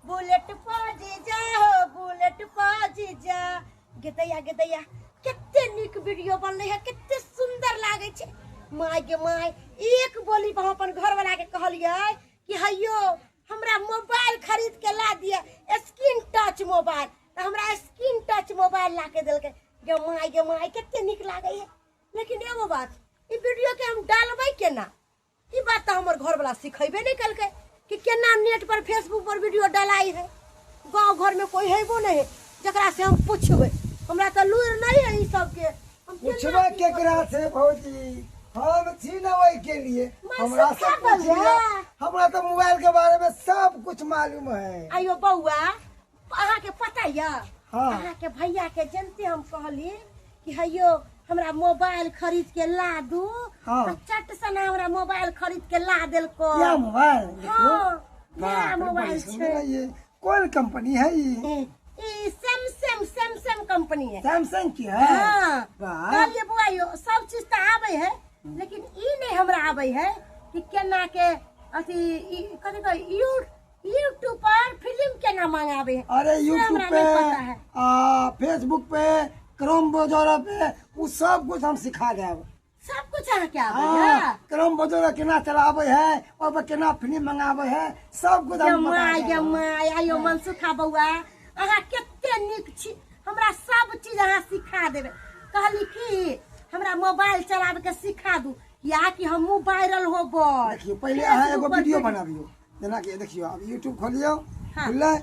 Bullet पा जीजा हो बुलेट पा जीजा। गेदैया गेदैया कते नीक वीडियो बनलै है, कते सुंदर लागै छै। My गे my, एक बोली पर हम अपन घरवाला के कहलियै कि हैयो हमरा मोबाइल खरीद के ला दिया, स्क्रीन टच मोबाइल। तऽ हमरा स्क्रीन टच मोबाइल ला के देलकै। गे my गे my, कते नीक लागै है। लेकिन एगो बात, ई वीडियो के हम डालबै केना? ई बात तऽ हमर घरवाला सिखेबे नहीं कलकै कि केना नेट पर फेसबुक पर वीडियो डलाई है। गाँव घर में कोई हेबो नहीं है जकरा से हम पूछबै। हमरा तऽ लूरि नहीं है ई सबके। हम केना पूछबै की केकरा करबै? से भौजी? हम छी ना ओहि के लिए, मैं हमरा से सिखा पूछ देबै। लिअ। हमरा तऽ मोबाइल के बारे में सब कुछ मालूम है। आइयो बौआ, अहाँके पता यऽ? हाँ। अहाँके भैया के जनते हम कहली कि हैयो हमरा मोबाइल खरीद के ला दू, हाँ। तऽ चट सना हमरा मोबाइल खरीद के ला देलको। क्या मोबाइल? देखियो। हाँ, बाप नया रे, मोबाइल बड़ी सुंदर छै। है ये। कौन कंपनी है ये? ई सैमसंग, सैमसंग कंपनी है। सैमसंग की है? हाँ। वाह। कहलिए बौआ यो सब चीज तऽ आबै है, लेकिन ई नहीं हमरा आबै है कि केना के अथी ई कथी कहै यूट्यूब पर फिल्म केना मंगावे है। अरे से यूट्यूब हमरा पे, नहीं पता है। फेसबुक पे, क्रोम ब्राउजर पे, वो सब कुछ हम सिखा देब। सब कुछ अहाँ के आबै हाँ, है? क्रोम ब्राउजर केना चलावे है, ओहि पर केना फिल्म मंगावे है, सब कुछ हम बता my देब। गे my, आइयो मनसुखा बौआ, अहाँ कते नीक छी, हमरा सब चीज अहाँ सिखा देबै। कहली कि हमरा मोबाइल चलावे के सिखा दू, या कि हमहूँ वायरल होबै। देखियौ, पहिले अहाँ एगो फेसबुक पर वीडियो वीडियो बनाबियौ। जेनाकि देखियौ, आब यूट्यूब खोलियौ। हाँ। खुललै,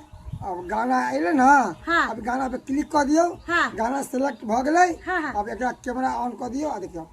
अब गाना एलै ने। हाँ। अब गाना पे क्लिक कऽ दियौ। हाँ। गाना सेलेक्ट भऽ गेलै। हाँ, हाँ। अब एकरा कैमरा ऑन कऽ दियौ आ देखियौ,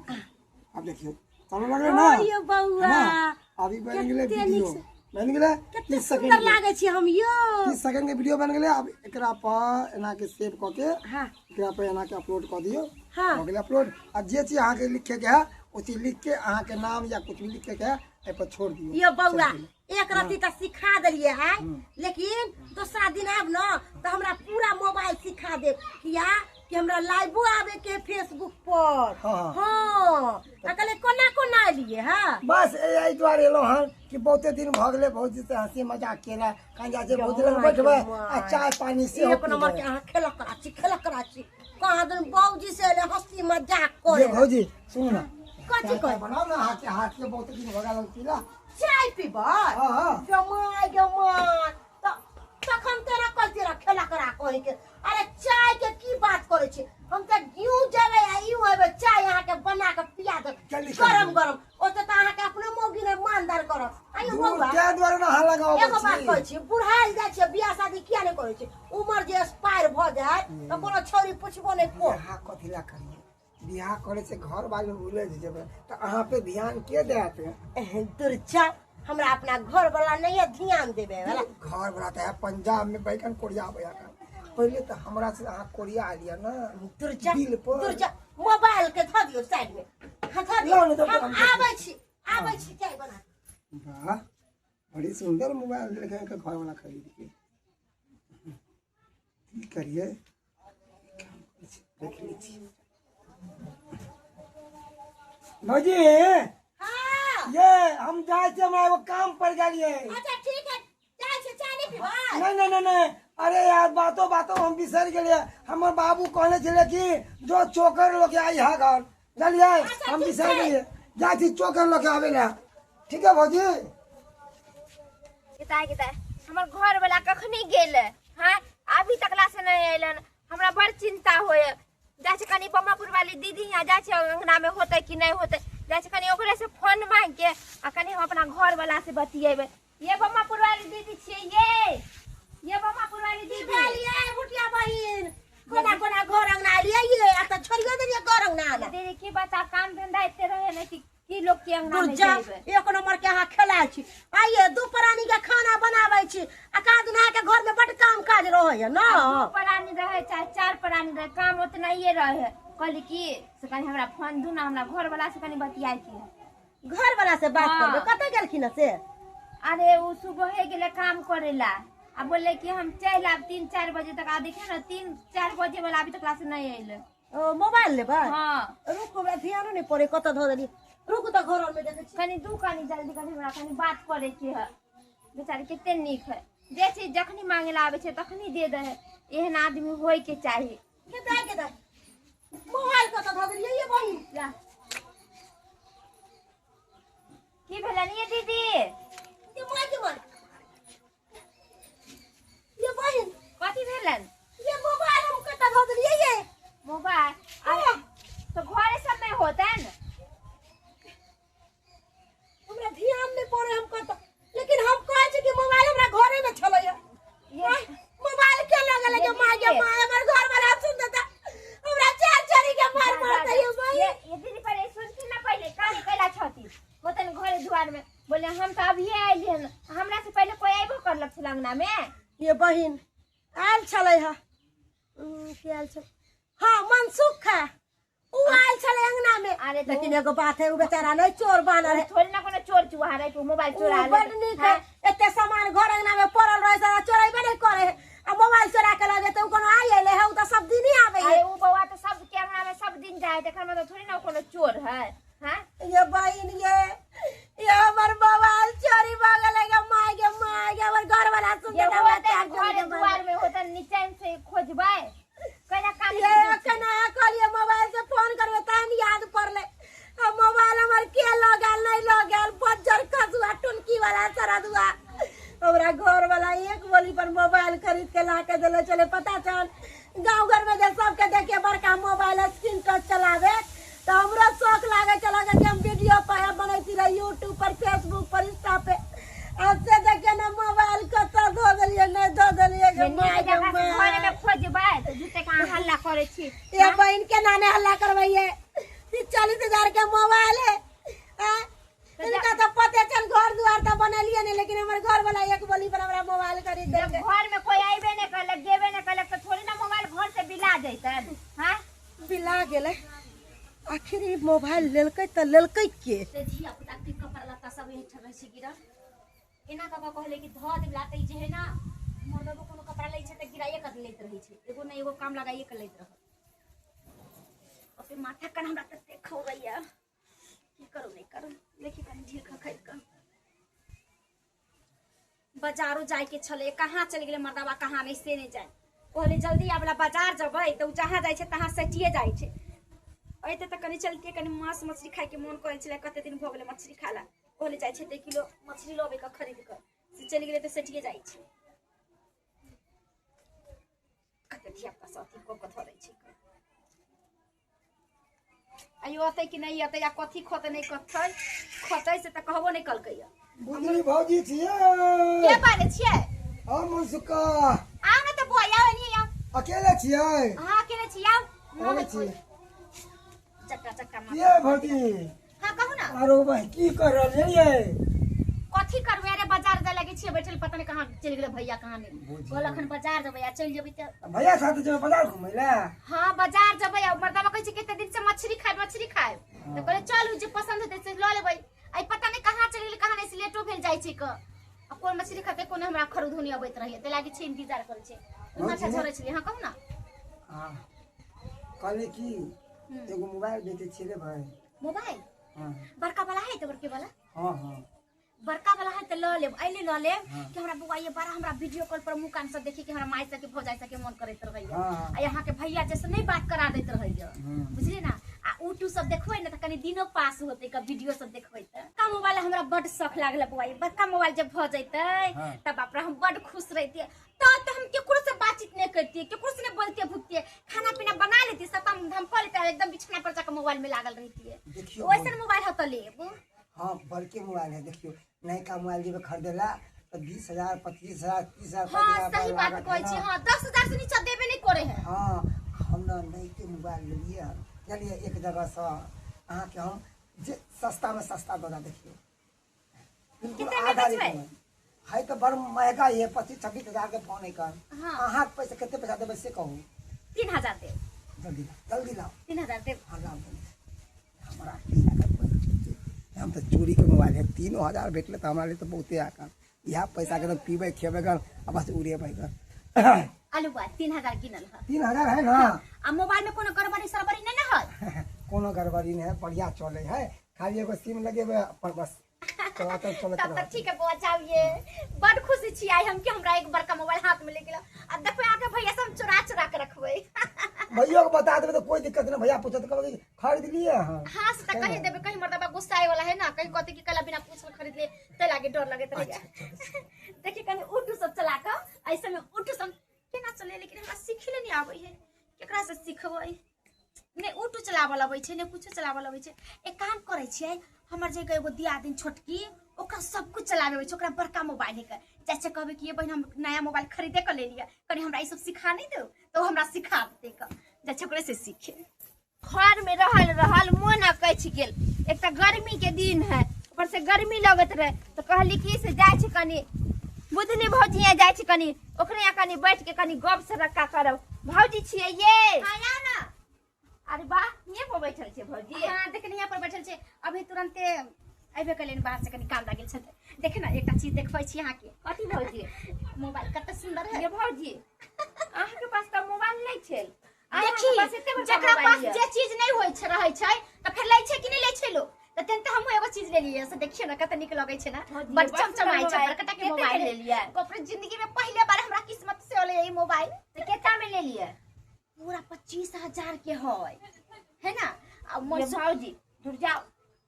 अब देखियौ चलऽ लगलै ने। ओ यौ बौआ, है ना? अब ई बनि गेलै कते नीक वीडियो से- बनि गेलै। कते 30 सेकंड सुंदर के लागै छी हम यौ। 30 सेकंड के वीडियो बनि गेलै। अब एकरा पर एना के सेव कऽ के हाँ। एकरा पर एना के अपलोड कऽ दियौ। हाँ। भऽ गेलै अपलोड। आ जे चीज अहाँके लिखे के है ओ चीज लिख के, अहाँके नाम या कुछ भी लिखे के है, एहि पर छोड़ दियौ। यो बौआ, चलि गेलै। एक रत्ती तऽ सिखा देलियै आइ, लेकिन दोसरा दिन आब न तऽ हमरा पूरा मोबाइल सिखा देब, किया कि हमरा लाइवो आबे के है फेसबुक पर। हाँ। हाँ, आ कहलियै कोना कोना एलियै हँ? बस एहि दुआरे एलहुँ हन कि बहुते दिन भऽ गेलै भौजी से हँसी मजाक केला। कहाँ जाइ छै भौजी लग बैठबै आ चाय पानी सेहो एक नंबर के पीबै। अहाँ खेलक करा छी, खेलक करा छी। कहाँ दिन बाबूजी से एलै हँसी मजाक करे। ये भौजी सुनू ना। कथी चाय कहै? बनाउ ना, अहाँके हाथ के बहुत दिन भऽ गेल पीला। चाय पीबै? हाँ, हाँ। गमाय गमाय, तऽ तखन तेरा कहती रह खेला करा कही के। अरे चाय के की बात करै छी, हम तऽ यूं जेबै आ यूं एबै, चाय अहाँके बना के पिया देब जल्दी गरम चलू। गरम। ओतऽ तऽ अहाँके अपनो मौगी नहि मानदार करत। आइयो दूर बौआ, ताहि दुआरे ने अहाँ लग अबै एगो बात छी। कहै छी, बुढ़ायल जाइ छियै, बियाह शादी किया नहि करै छी? उमर जे एक्सपायर भऽ जायत तऽ कोनो छौरी पुछबो नहि को। बियाह कथी लए करियै? बियाह करै से घर बार में उलझि जेबै तऽ अहाँ पे ध्यान के देत? एहन दुर्जा, हमरा अपना घर वाला नहीं है ध्यान देवे वाला। घर वाला तऽ है पंजाब में बैगन कोरियाबै है। पहिले तऽ हमरा से अहाँ कोरिया लिअ ने। दुर्जा बिल पर। दुर्जा, मोबाइल के धऽ दियौ साइड में। हाँ, धऽ दियौ। लाउ ने, धऽ हम दियौ। आबै छी, आबै छी, चाय बना। वाह, बड़ी सुंदर मोबाइल देलकै घर वाला खरीद के। की करिए, देख लै छी भौजी। हाँ। ये हम जाइ छी, हमरा एगो काम पड़ गेलियै। अच्छा ठीक है, जाइ छी, चाय नहीं पीबै? नहीं नहीं नहीं नहीं, अरे यार बातो बातो हम बिसरि गेलियै। हमर बाबू कहने छलै कि जो चोकर लऽ के आई है घर, जानलियै? अच्छा, हम ठीक बिसरि छै। गेलियै, जाइ छी चोकर लऽ के आबै लए। ठीक है भौजी। गेताय गेताय, हमर घर वाला कखनी गेल हाँ, अभी तकला से नहीं अयलन, हमरा बड़ चिंता होय। जाइ छै कनी बम्मापुर वाली दीदी यहाँ जाइ छै, अंगना में होतै कि नहीं होतै, जाइ छै कनी ओकरे से फोन मांग के आ कनी हम अपना घर वाला से बतियेबै। ये बम्मापुर वाली दीदी छियै, ये बम्मापुर वाली की दीदी। भेल ये बुटिया बहिन? कोना कोना घर अंगना एलियै ये? आ तऽ छोड़ियो देलियै घर अंगना आना। दीदी की बता, काम धंधा एते रहे नहीं कि की लोग के अंगना में दुर्जा, जेबै। एक नंबर के अहाँ खेलाइ छी। आइये दू प्राणी के खाना बनाबै छी आ कहाँ दिन अहाँके घर में बड काम काज रहैया न? दू प्राणी रहे चाहे चार प्राणी रहे, काम उतना ही रहे। कहली कि से कनी हमरा फोन दू ना, हमरा घर वाला से कनी बतियाए के है। घर वाला से बात हाँ। करबै? कतऽ गेलखिन हँ से? अरे ओ सुबह गेले काम करेला आ बोले कि हम चलि आब 3-4 बजे तक। आ देखे ना 3-4 बजे वाला अभी तक क्लास नहीं अयले। ओ मोबाइल लेबै? हाँ। रुक, हमरा ध्यानो नहीं पड़े कतऽ धऽ देलियै। रुक तऽ घर में देखै छी। कनी दू, कनी जल्दी, कनी हमरा कनी बात करे के है। बेचारी कते नीक है। जे चीज जखनी मांगे ला आबै छै तखनी दे दे है। एहन आदमी होय के चाही। गेदाय गेदाय मोबाइल कतऽ धऽ देलियै ये बहिन? ला। की भेलनि ये दीदी? ये माय के माय, ये बहिन, कथी भेलनि? ये मोबाइल हम कतऽ धऽ देलियै ये? मोबाइल? अरे तो घरे सब में होतन। हमरा ध्यान नहि पड़े हम कतऽ, लेकिन हम कहै छी कि मोबाइल हमरा घरे में छलै। मोबाइल के लऽ गेलै के माय के माय, हमर घर वाला सुन देता हमरा चार चारी के मार मारतै ये बहिन। ये दीदी पहिले सुनथिन ना, पहिले काहे कैला छथि होतन घरे दुआर में। बोले हम तो अभिये आइली हन, हमरा से पहिले कोई आइबो करलक छल अंगना में? ये बहिन आयल छलै हा, के आयल छल? हाँ मनसुख है, उ आयल छलै अंगना में। अरे तो लेकिन एगो बात है, उ बेचारा नहीं चोर बानर है। थोड़ी ना कोनो चोर चुहार है कि मोबाइल चोरा उ बड नीक है, एते सामान घर अंगना में पड़ल रहे से चोरेबे नहीं करे है, आ मोबाइल चोरा के लऽ जेतै? उ कोनो आइ एलै है? उ तऽ सब दिन ही आबै है। अरे उ बौआ तऽ सबके अंगना में सब दिन जाए, तखन मतलब थोड़ी ना कोनो चोर है। हाँ ये बहिन, ये हमर मोबाइल चोरी भऽ गेलै गे माय गे माय गे, हमर घर वाला सुन ये के हमरा होतै चार चोरी घरे के मार। दुआर में होतन, निचैन से खोजबै कैला कान। ये अखन अहाँ कहलियै मोबाइल से फोन करबै तहन याद पड़लै। आ मोबाइल हमर के लऽ गेल नहि लऽ गेल? बज्जर खसुआ टुनकी वाला सरदुआ हमरा घर वाला एक बोली पर मोबाइल खरीद के ला के देले चले। पता चल गाँव घर में जे सबके देखिए बड़का मोबाइल स्क्रीन टच चलावे तऽ हमरो शौक लागे छल कि हम वीडियो पर बनैती रही यूट्यूब पर, फेसबुक पर, इंस्टा पे। आ से देखिए ने मोबाइल कतऽ धो देलियै नहि धो देलियै गे माय गे घरे माय। में खोजबै तऽ झूठे के अहाँ हल्ला करै छी। ये बहन के नाने हल्ला करबैये? 30-40 हजार के मोबाइल है आ? इनका तो पते चल घर दुआर तो बनेलिए नहीं, लेकिन हमर घर वाला एक बोली पर हमरा मोबाइल खरीद जब देलकै। घर में कोई आइबे नहीं करलक, गेबे नहीं करलक, तऽ थोड़ी ना मोबाइल घर से बिला जैतन। हाँ बिला गेलै। आखिर ई मोबाइल लेलकै तऽ लेलकै के? ते धिया पुता के कपड़ा लत्ता सब एहिठाम रहै छै गिरल। एना कऽ कऽ कहले कि धऽ देबला तऽ ई जे है ना मर्दबो कोनो कपड़ा लै छै तऽ गिराइए कऽ लैत रहै छै, एगो ने एगो काम लगाइए कऽ लैत रहत। अपने माथा कन हमरा तते खौरैया, की करू नहि करू। देखी कनि ढीर खखैत कऽ बाजारो जाइके छलै। कहाँ चलि गेलै मर्दबा, कहाँ नहि से नहि जाय। कहले जल्दी आबला बाजार जेबै तऽ ओ जहाँ जाइ छै तहाँ सटिए जाइ छै। अइते तऽ कनि चलतियै, कनि मांस मछली खाइके मोन करै छलै, कते दिन भऽ गेलै मछली खाला। कहले जाइ छै तऽ 1 किलो मछली लऽ कऽ खरीद कऽ, से चलि गेलै तऽ सटिए जाइ छै। कते धिया पुता सब अथी कऽ कऽ धऽ दै छै। आइयो अतै कि नहि अतै, आ कथी खतै नहि कथै खतै से तऽ कहबो नहि कलकै। बुधनी भौजी छियै? के बाजै छियै? हम मनसुखा। आउ ने तऽ बौआ, आउ एनी आउ। अकेले छियै? अहाँ अकेले छी, आउ। अकेले छी। चक्का चक्का माथा। के भौजी? हाँ कहू ना। आरो भाई, की कर रहलियै ये? कथी करबै? अरे बाजार जाय लागे छियै बैठल, पता नहि कहाँ चलि गेलै भैया, कहाँ नहि। बुझि कहल अखन बाजार जेबै आ चलि जेबै तऽ। भैया साथ जेबै बाजार घुमै लए? हाँ बाजार जेबै। आ मर्दाबा कहै छै कते दिन से मछली खाय मछली खाय, तऽ कहले चलू जे पसंद हेतै से लऽ लेबै। आइ पता नहि कहाँ चलि गेलै कहाँ नहि, से लेटो भेल जाइ छै क आ कोन मछली खतै कोन हमरा खरीदो नहि अबैत रहैया, ताहि लागी छै इंतजार करै छै। माछा झोरै छलियै। हाँ कहू ना। हाँ कहली कि एगो मोबाइल बेचै छियै रे भाई। मोबाइल? हाँ। बड़का वाला है तऽ बड़के वाला? हाँ हाँ। बड़का वाला है तऽ लऽ लेब, अइले लऽ लेब। हाँ। कि हमरा बौआ ये बड़ा हमरा वीडियो कॉल पर मुँह कान सब देखी के हमरा माय सबके भौजाई सबके मन करैत रहैया। हाँ। आ यहाँ के भैया जैसे नहीं बात करा दैत रहैया। बुझलियै ना? आ यूट्यूब सब देखबै ने तऽ कनि दिनो पास होतै क वीडियो सब देखबै तऽ। बड़का मोबाइल हमरा बड शौक लागल बौआ, ये बड़का मोबाइल जब भऽ जैतै तब बाप रे हम बड खुश रहितियै। तऽ हम केकरो से बातचीत नहीं करतियै, केकरो से नहीं बोलतियै भुकतियै, खाना पीना बना लेतियै, सब काम धाम कऽ लेतियै, एकदम बिछना पर जाके मोबाइल में लागल रहितियै। देखियौ। वैसन मोबाइल हो तऽ लेब। हाँ बड़के मोबाइल है। देखियौ, नयका मोबाइल जेबै खरीदे ला तऽ 20,000, 25,000, 30,000, हाँ सही बात कहै छी। हाँ 10,000 से नीचा देबे नहीं करे है। हाँ हम ने नयके मोबाइल लेलियै हन, चलिए एक जगहसँ अहाँके हम जे सस्तामे सस्ता दऽ देखियौ बिल्कुल। कतेमे आधा बेचबै? रेटमे है तऽ बड़ महगा है, 25-26 हजार के फोन है कर। अहाँके पैसा कते पैसा देबै से कहू। 3,000 देब। जल्दी लाउ, जल्दी लाउ। 3,000 देब। हाँ लाउ जल्दी। हमरा की लागत पैसा? हम तऽ चोरीके मोबाइल है, 3,000 भेटलै तऽ हमरा लिए तऽ बहुते आकर। इएह पैसाके तऽ पीबै खेबै कर आ बस उड़ेबै कर। आलू बा 3,000 गिनल है। 3,000 है ना? आ मोबाइल में कोनो गड़बड़ी सड़बड़ी नहीं ना है? कोनो गड़बड़ी नहीं है, बढ़िया चले है, खाली एगो सिम लगेबै पर बस। चलाते चलत तब तक ठीक है बौआ, जाइए। बड़ खुशी छी आई हम कि हमरा एक बड़का मोबाइल हाथ में ले गेल। आ देखबै आके भैया से हम चोरा चोरा के रखबै। भैया के बता देबै तो कोई दिक्कत नहीं, भैया पूछत कहबै खरीद लिए हां। हां से त कहि देबै, कहीं मर्दबा गुस्सा आए वाला है ना, कहीं कहते कि कला बिना पूछल खरीद ले, ते लागे डर लगे त। देखिए कनी उठू सब चला के, ऐसे में उठू सब केना चले, लेकिन हमरा सीखे ले नहीं आबै है, केकरा से सीखबै? ने उठू चलाबऽ लबै छै, ने कुछो चलाबऽ लबै छै। एक काम करै छियै, हमर जे एगो दियादिन छोटकी, ओकरा सब कुछ चलाबे अबै छै, ओकरा बड़का मोबाइल है। जाइ छै कहबै कि ये बहिन हम नया मोबाइल खरीदे के लेलियै, कनी हमरा ई सब सिखा नहीं दो, तो हमरा सिखा देतै। जाइ छै ओकरे से सीखे। घर में रहल रहल मोन अकछि गेल। एक तऽ गर्मी के दिन है, ऊपर से गर्मी लगैत रहे, तो कहली कि से जाइ छी कनी बुधनी भौजी यहाँ जाइ छी, कनी ओकरे यहाँ कनी बैठ के कनी गप सरक्का करब। भौजी छियै ये? हाँ, आउ ना। अरे वाह, हियाँ पर बैठल छै भौजी? हाँ, देखनी यहाँ पर बैठल छै, अभी तुरंते अबे कलियन बाहर से, कनी काम लागल छै। देखे ना एकटा चीज देखबै छी अहाँके। कथी भौजी? मोबाइल कते सुंदर है। ये भौजी, अहाँके पास तऽ मोबाइल नहि छै। देखी जकरा पास जे चीज नहीं होय छै रहै छै त फेर लै छै कि नहीं लै छै लोग, त तेन त हमहूँ एगो चीज लेलियै से देखियौ ना कते नीक लगै छै ना, बड़ चमचमाइ छै, बड़कटा के मोबाइल लेलियै। बाप रे, जिंदगी में पहले बार हमरा किस्मत से होलै ई मोबाइल। त केता में लेलियै? पूरा 25,000 के है, है ना? आ ये भौजी दूर जाओ,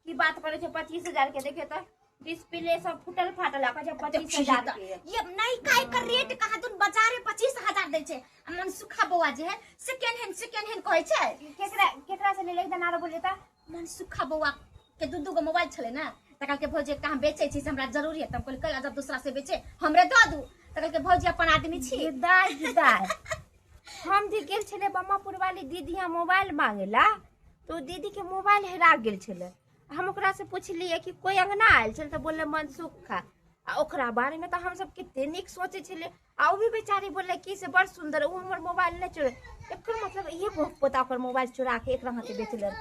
की बात करे छै 25,000 के? देखियो त डिस्प्ले सब फूटल फाटल आ छै। 25,000 के ये नहीं का एकर रेट कहाँ दुन बाजार में 25,000 दै छै। आ मनसुखा बौआ जे है सेकेंड हैंड सेकेंड हैंड कहै छै। केकरा केकरा से लेले एकदम आरो बोलिए त? मनसुखा बौआ के दू दू गो मोबाइल छलै ना, त कहलकै भौजी एकटा हम बेचै छी से हमरा जरूरी है। त हम कहलियै कैला जब दूसरा से बेचे हमरे दऽ दू। त कहलकै भौजी अपन आदमी छी। दाय दाय, हम जे गेल छलै बम्मापुर वाली दीदी यहाँ मोबाइल मांगेला, तो दीदी के मोबाइल हेरा गेल छलै। हम ओकरा से पुछलियै कि कोई अंगना आयल छल, तऽ बोलले मनसुखा। आ ओकरा बारे में तऽ हमसब कते नीक सोचै छलियै, आ ओ भी बेचारी बोलले कि से बड़ सुंदर, ओ हमर मोबाइल नहि चोरे। एकर मतलब इहे पोता ओकर मोबाइल चोरा के एकरा हाथे बेचलक।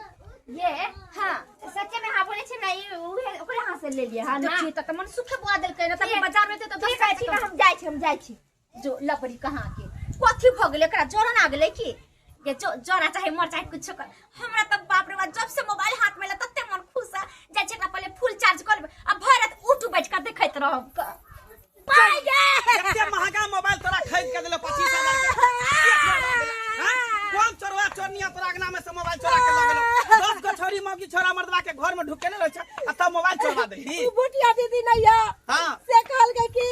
ये हाँ सच्चे में हाँ बोले छे ना, ई उहे ओकरे हाथ से ले लिए। हाँ ना, देखिए त मनसुखे बौआ देलकै ना, तब ठीक। बाजार में तऽ ठीक है ठीक है, हम जाइ छी, हम जाइ छी। जो लपड़ी कहाँ के कथी भऽ गेलै, एकरा जरन आ गेलै की? ये जो जरा चाहे मर चाहे कुछो कर, हमरा तऽ बाप रे बाप जब से मोबाइल हाथ में तते मन खुश है। जाइ छै एकरा पहिले फुल चार्ज कर लेबै, आ भरि राति उठ बैठ के देखैत रहब। कते महंगा मोबाइल तोरा खरीद के देलो 25,000 के। कौन चोरवा चोरनिया तोरा अंगना में से मोबाइल चोरा के लऽ गेलो? 10 गो छोरी मौगी छोरा मर्दवा के घर में ढुके ने रहै छै आ तब मोबाइल चोरवा देही। बुटिया दीदी नहीं है। हाँ। से कहल कि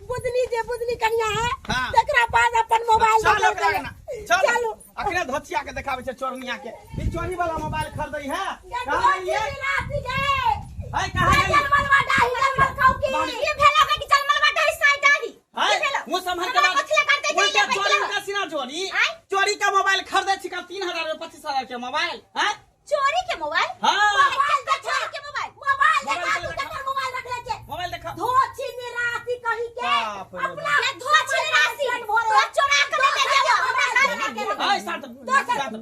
बुदनी जे बुदनी कनिया है, हाँ। तकरा पास अपन मोबाइल चल ओकरा अंगना चल। चलू। अखने धोचिया के देखाबै छै चोरनिया के, ई चोरी वाला मोबाइल खरीदै है। कहाँ गेलियै? है कहाँ गेलियै? ये भेला कि जलमलवा डाही साइ डाही। है मुंह संभाल के बात। कथी करते उल्टा जाइए? चोरी का सीना चोरी चोरी का मोबाइल खरीदे छी 3,000 में 25,000 के मोबाइल है। चोरी के मोबाइल? हाँ। मोबाइल के चोरी के मोबाइल? मोबाइल देखा, मोबाइल तू देखा। केकर मोबाइल रखले छे? मोबाइल देखा। धोछी निराशी कही के बाप रे अपना ये धोछी निराशी तो चोरा के ले जाओ, हमरा गाड़ी ना के। हाय सात सात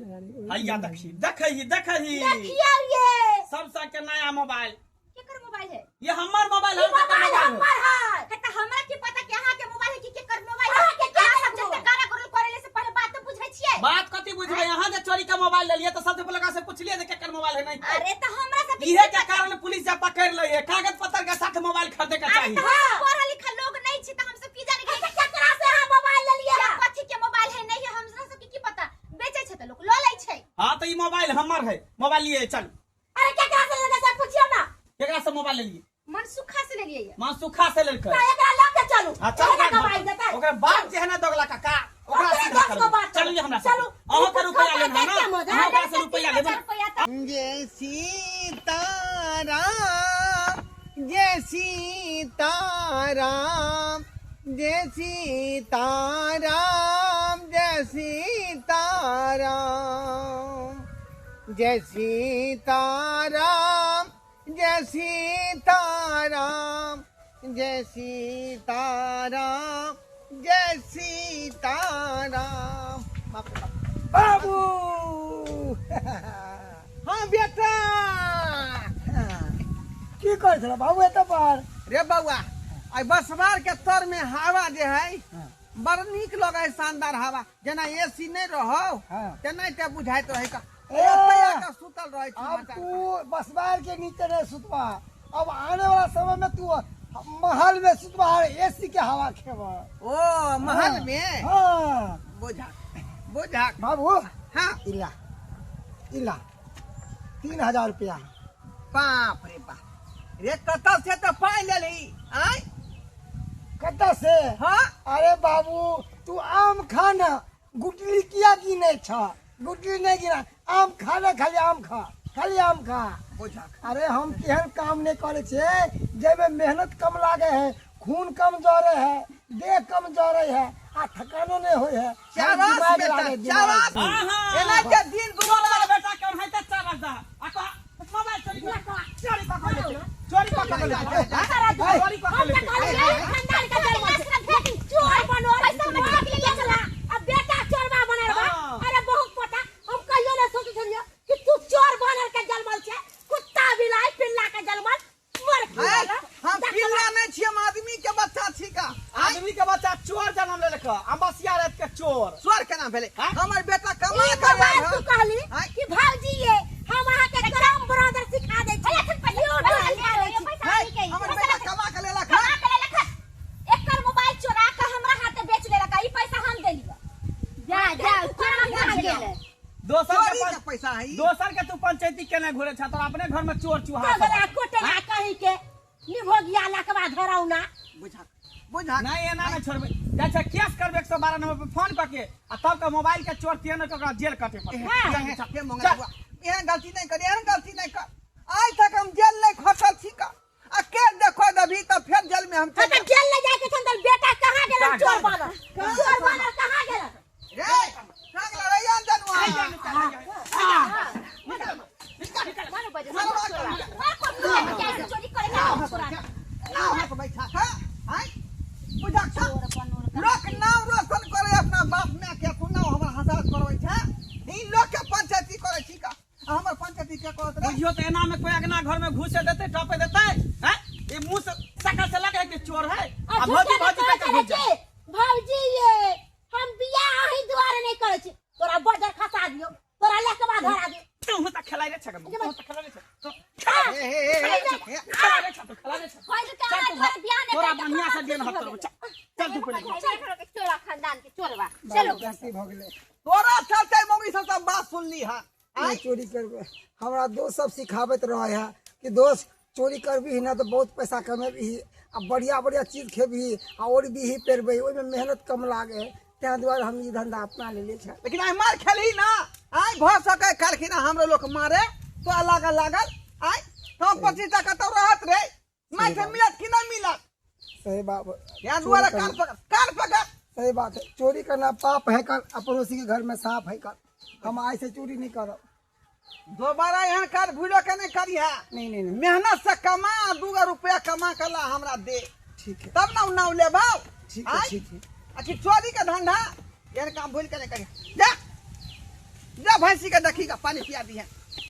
हैया देखी देखही देखही देखियो ये सबसे के नया मोबाइल। केकर मोबाइल है ये हमर मोबाइल है। मोबाइल हमर है। त हमरा की पता कि अहाँ के मोबाइल है कि केकर मोबाइल है? अहाँ के के अहाँ सब देखबो? जते गाना गुरु करेले से पहले बात तो बुझै छियै। बात कथी बुझबै? यहाँ जे चोरी का मोबाइल लेलिए तो सबसे पहले से पूछलिए जे केकर मोबाइल है नहीं। अरे त हमरा सब इहे के कारण पुलिस जा पकड़ ले है, कागज पत्र के साथ मोबाइल खरीदे के अरे चाहिए। त हम पढ़ल लिखल लोग नहीं छी, त हम सब की जाने कि केकरा से अहाँ मोबाइल लेलिए? के कथी के मोबाइल है नहीं है, हमरा सब के की पता? बेचै छै त लोग ल लै छै। हाँ तो ई मोबाइल हमर है, मोबाइल लिए चल। अरे केकरा से लेले से पूछियो ना। केकरा से मोबाइल लेलिए? मनसुखा से लेलिए ये। मनसुखा से लेलकै। त एकरा लऽ के चलू। हाँ, चल एकरा कमाई देतै। ओकरा बाप जे है ना दोगला काका, ओकरा ओकरे सीधा दस गो करू। बात चलू हमरा साथे। चलू। अहाँ के रुपया लेब ना? के मजा? अहाँ ओकरा से रुपया लेब ना? रुपया त जय सीताराम जय सीताराम जय सीताराम जय सीताराम जय सीताराम जय सीताराम जय सीताराम जय सीताराम। बाप रे बाप। बाबू। हाँ बेटा, की करै छला बाबू एतऽ पर? रे बौआ, आई बसवार के तर में हवा जे है बड़ नीक लगे है, शानदार हवा, जेना एसी नहीं रहो हाँ। तेना ते बुझाइत रहे का। ए, एतै आके सुतल रहे छी अब मचान तू बसवार के नीचे नहीं सुतबा, अब आने वाला समय में तू महल में सुतबा, एसी के हवा खेबा। ओ महल में? हाँ। बुझा बुझा बाबू। हाँ। इला इला 3000 रुपया। बाप रे बाप रे, कतऽ से तऽ पाइ लेलही आय? कतऽ से? हाँ। अरे बाबू तू आम खा ना, गुटली किया गिने छ? गुटली नहीं गिना, आम खा ना, खाली आम खा, खाली आम खा। बुझा। अरे हम केहन काम नहीं करे छे जाहिमे मेहनत कम लागे है, खून कम जरे है, देह कम जरे है आ थकानो नहीं होय है। चारास दिमाग बेटा, लागे, दिमाग। चारास। हाँ। एना के दिन चोर वाला बेटा कौन है? ते चार दा आ कह मोबाइल चोरी चोरी पकड़ ले, चोरी पकड़ ले, चोरी पकड़ ले। हम तऽ कहलियै खानदान के जन्मल छै, लेकिन चोर बनल पैसा में ठक लेले छला, अब बेटा चोरबा बनल बा। हाँ। अरे बहुत पता हम कहियो नहीं सोचै छलियै कि तू चोर बनल के जन्मल छै, कुत्ता बिलाइ पिल्ला के जन्मल मर आय, हम पिल्ला नहीं छियै, हम आदमी के बच्चा छी का। आदमी के बच्चा चोर जन्म लेलक, अम्बसिया रात के चोर। स्वर केना भेलै? हाँ? हमर बेटा कमा ई के मोबाइल आयल तू हँ। कहली आय। कि भौजी ये हम अहाँ के करम ब्रदर सिखा दै छी, यूट्यूब सिखा दै छी। है, हमर बेटा कमा के लेलक हँ। कमा के लेलक हँ। एकर मोबाइल चोरा के हमरा हाथे बेच लेलक, ई पैसा हम देलियै। जा जा चोरवा कहाँ गेलै? दोसर चोरी के के पैसा है ई। दोसर के तू पंचायती केने घुरे छ? तोरा अपने घर में चोर चूहा सब। तगड़ा कोटला कहीं के निभोगिया लकवा धरौना। बुझा बुझा। नहीं एना नहीं छोड़बे, जाइ छै केस करबे 112 नंबर पर फोन करके आ तब के मोबाइल के चोर तेहन के ओकरा जेल कटे पड़तै। एहन हे मंगल बुआ, एहन गलती नहीं कर, एहन गलती नहीं कर। आइ तक हम जेल नहीं खसल छी का, आ के देखो दभी तऽ फेर जेल में हम हाँ चलि तऽ जेल ले जाके छन तऽ बेटा कहाँ गेलन? चोर बनल, चोर बनल कहाँ गेलन? रे कहाँ गेल रे अंजनुआ? मारो बजे मार को कैसे चोरी करे का चोरा नाव हाथ बैठा था आइ बुझा छ, लोक नाम रोशन करे अपना बाप माय के, तू नाम हमर हंसा करबै छै? ई लोक के पंचायती करै छी का, आ हमर पंचायती के करत रे? बुझियो तऽ एना में कोई अगना घर में घुसे देते टपे देते हैं? ई मुंह से शकल से लगे है कि चोर है। आ आ भौजी झूठे भौजी कहै कह के घुस छलै जाए। कि भौजी ये हम बियाह अही दुआरे नहीं करै छी, तोरा बजर खसा दियौ, तोरा लकवा धरा दियौ। तू तऽ खेलाइ रे छक, तू तऽ खेलाइ रे छक, तू हे हे हे हे खेलाइ रे छक, तू खेलाइ रे छक। होय के चल तू तोरा बियाह नहीं तोरा करके बढ़िया से तोरा देन खुश हत भऽ चल चल तू पहिले। गेलै। चोरवा खानदान के चोरवा। चलो गलती भऽ गेलै। तोरा चलते मम्मी सब सब बात सुनली हँ। नहीं चोरी करबै, हमरा दोस्त सब सिखाबैत रहे है कि दोस्त चोरी करबही ना तऽ बहुत पैसा कमेबही आ बढ़िया बढ़िया चीज खेबही आ ओढ़बही पेरबही, ओहिमे मेहनत कम लागे है, ताहि दुआरे हम ई धंधा अपना लेले छै। लेकिन आइ मार खेलही ना, आइ भऽ सकै काल्हिखिना हमरो लोक मारे तो लागल लागल आइ हम 25 टाका तऽ रहत रे, मार से मिलत कि नहीं मिलत? सही बात। यहाँ दुआरे कान पकड़, कान पकड़। सही बात है, चोरी करना पाप है कर, आ पड़ोसी के घर में सांप है कर। हम आइ से चोरी नहीं करब दोबारा, एहन काज भूलो के नहीं करिहे। नहीं नहीं नहीं। मेहनत से कमा, 2 रुपया कमा के ला हमरा दे। ठीक है। तब ना नाव लेबौ। ठीक है। आइ? ठीक है। आ कि चोरी के धंधा एहन काम भूल के नहीं करिहे। जा जा भैंसी के देखी का पानी पिया दी है।